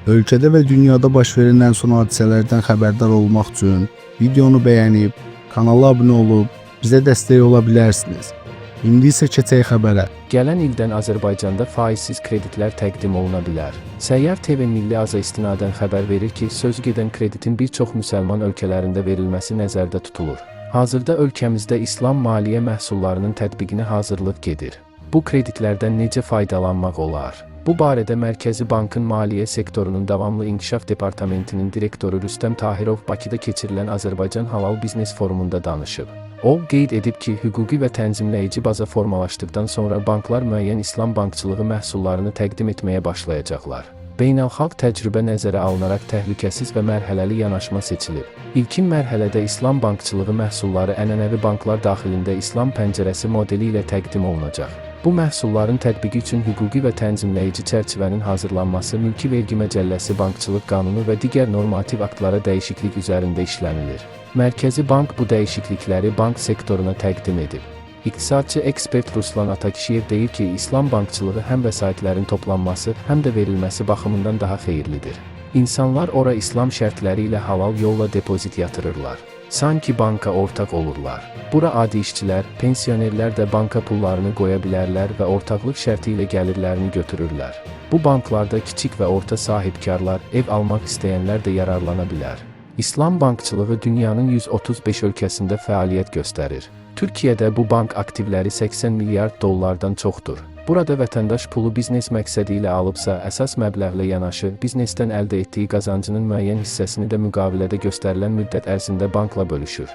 Ölkədə və dünyada baş verən ən son hadisələrdən xəbərdar olmaq üçün videonu bəyənib, kanala abunə olub bizə dəstək ola bilərsiniz. İndi isə keçək xəbərə. Gələn ildən Azərbaycanda faizsiz kreditlər təqdim oluna bilər. Səyyar TV Milli Aza istinadən xəbər verir ki, sözü gedən kreditin bir çox müsəlman ölkələrində verilməsi nəzərdə tutulur. Hazırda ölkəmizdə İslam maliyyə məhsullarının tətbiqinə hazırlıq gedir. Bu kreditlərdən necə faydalanmaq olar? Bu barədə Mərkəzi Bankın Maliyyə Sektorunun Davamlı İnkişaf Departamentinin direktoru Rüstəm Tahirov Bakıda keçirilən Azərbaycan Halal Biznes Forumunda danışıb. O, qeyd edib ki, hüquqi və tənzimləyici baza formalaşdıqdan sonra banklar müəyyən İslam bankçılığı məhsullarını təqdim etməyə başlayacaqlar. Beynəlxalq təcrübə nəzərə alınaraq təhlükəsiz və mərhələli yanaşma seçilib. İlkin mərhələdə İslam bankçılığı məhsulları ənənəvi banklar daxilində İslam pəncərəsi modeli ilə təqdim olunacaq. Bu məhsulların tətbiqi üçün hüquqi və tənzimləyici çərçivənin hazırlanması, Mülki Vergi Məcəlləsi, Bankçılıq Qanunu və digər normativ aktlara dəyişiklik üzərində işlənilir. Mərkəzi Bank bu dəyişiklikləri bank sektoruna təqdim edib. İqtisadçı ekspert Ruslan Atakişiyev deyir ki, İslam bankçılığı həm vəsaitlərin toplanması, həm də verilməsi baxımından daha xeyirlidir. İnsanlar ora İslam şərtləri ilə halal yolla depozit yatırırlar. Sanki banka ortaq olurlar. Bura adi işçilər, pensionerlər də banka pullarını qoya bilərlər və ortaqlıq şərti ilə gəlirlərini götürürlər. Bu banklarda kiçik və orta sahibkarlar, ev almaq istəyənlər də yararlana bilər. İslam bankçılığı dünyanın 135 ölkəsində fəaliyyət göstərir. Türkiyədə bu bank aktivləri 80 milyard dollardan çoxdur. Burada vətəndaş pulu biznes məqsədi ilə alıbsa, əsas məbləğlə yanaşı, biznesdən əldə etdiyi qazancının müəyyən hissəsini də müqavilədə göstərilən müddət ərzində bankla bölüşür.